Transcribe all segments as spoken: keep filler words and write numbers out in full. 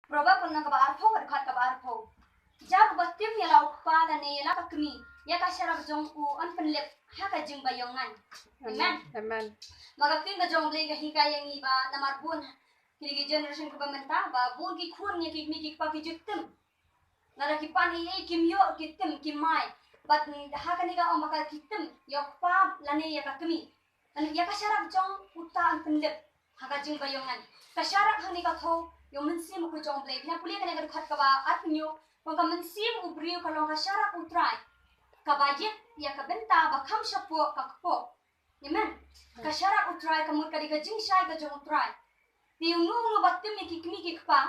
Proverb lynnong kaba arphew, dkhot kaba arphew. Jar uba tim ïa la u kpa lane ïa la ka kmie, ïa ka sharak jong u yn pynlip ha ka jingbaïong ngan. Amen. Amen. Ma ka ktien ka jong U Blei ka hikai ïa ngi ba namar bun kine ki generation kaba mynta ba bun ki khun ïa ki kmie ki kpa ki ju tim. Lada ki pan ei ei kim ïoh ki tim ki mai. Bad ha kane ka ong ba ka ki tim ïa u kpa lane ïa ka kmie, ïa ka sharak jong uta yn pynlip ha ka jingbaïong ngan. Ka sharak hangne ka thew ïa u Mynsiem Bakhuid jong U Blei. Phi na pule kane ka dkhot kaba arphew hynñiew, ong ka mynsiem u briew ka long ka sharak U Trai, kaba ïit ïa ka bynta ba kham shapoh ka kpoh. Amen. Ka sharak U Trai ka mut ka dei ka jingshai ka jong U Trai. Te uno uno ba tim ïa ki kmie ki kpa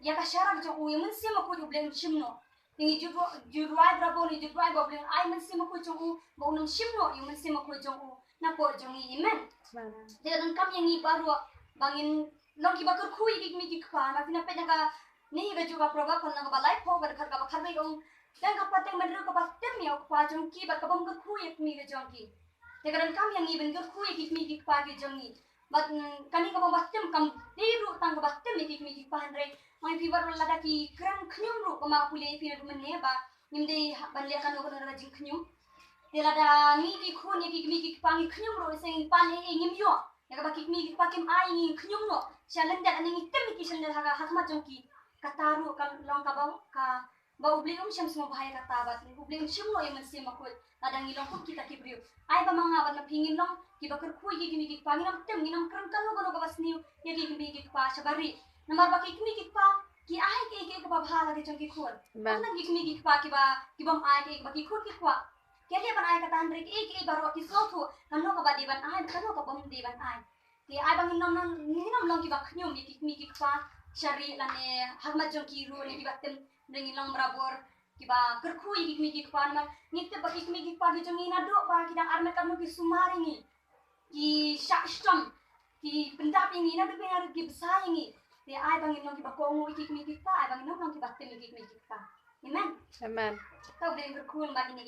ïa ka sharak jong u, ïa u Mynsiem Bakhuid U Blei un shim noh. Te ngi ju duwai, ju duwai barabor, ngi ju duwai ba U Blei un ai Mynsiem Bakhuid jong u ba un ym shim noh ïa u Mynsiem Bakhuid jong u napoh jong ngi. Amen. Amen. Te ka donkam ïa ngi baroh ba ngin long kiba kyrkhu ïa ki kmie ki kpa. Ma phi na peit na kane ka juh ka Proverb lynnong kaba laiphew, ka dkhot kaba khatwei ka ong, tang ka pateng bynriew kaba tim ïa u kpa jong ki bad kabym kyrkhu ïa ki kmie ki jong ki. Te ka donkam ïa ngi ban kyrkhu ïa ki kmie ki kpa ki jong ngi. Bad, mm, kane kaba, ba tim kam dei ruh tang kaba tim ïa ki kmie ki kpa, hynrei ma phi wat lada ki kren khñium ruh, kaba ma pule phi naduh mynne ba ngim dei ban leh kano kano ka jingkhñium. Te lada ngi ki khun ïa ki kmie ki kpa ngi khñium ruh, se ngi pan ei ei ngim ïoh, ïa kaba ki kmie ki kpa kim ai, ngi khñium noh sha lyndet, lane ngi tim ïa ki sha lyndet ha ka, ha khmat jong ki. Kata ruh ka long kaba, ka ba U Blei um shem sngewbha ïa kata, bad U Blei um shim noh ïa u Mynsiem Bakhuid lada ngi long kum kita ki briew. Ai ba ma nga bad ma phi ngin long kiba kyrkhu ïa ki kmie ki kpa, ngin ym tim, ngin ym kren kano kano kaba sniew ïa ki kmie ki kpa shaba rieh. Namar ba ki kmie ki kpa ki ai kaei kaei kaba bha la ki jong ki khun. Amen. Hynrei ki kmie ki kpa kiba, kibym ai kaei kaba ki khun ki kwah, ki leh ban ai kata, hynrei kaei kaei baroh ki sngewthuh kano kaba dei ban ai, kano kabym dei ban ai. Te ai ba ngin ym, ngin ym long kiba khñium ïa ki kmie ki kpa sha rieh lane ha khmat jong ki ruh, lane kiba tim, hynrei ngin long barabor kiba kyrkhu ïa ki kmie ki kpa. Namar ngi tip ba ki kmie ki kpa ki jong ngi naduh ba ki dang armet katno ki sumar ïa ngi, ki shah shitom, ki pyndap ïa ngi, naduh ba ngi naduh ki bsa ïa ngi. Te ai ba ngin long kiba kohnguh ïa ki kmie ki kpa, ai ba ngin ym long kiba tim ïa ki kmie ki kpa. Amen. Amen. To U Blei un kyrkhu lyngba kine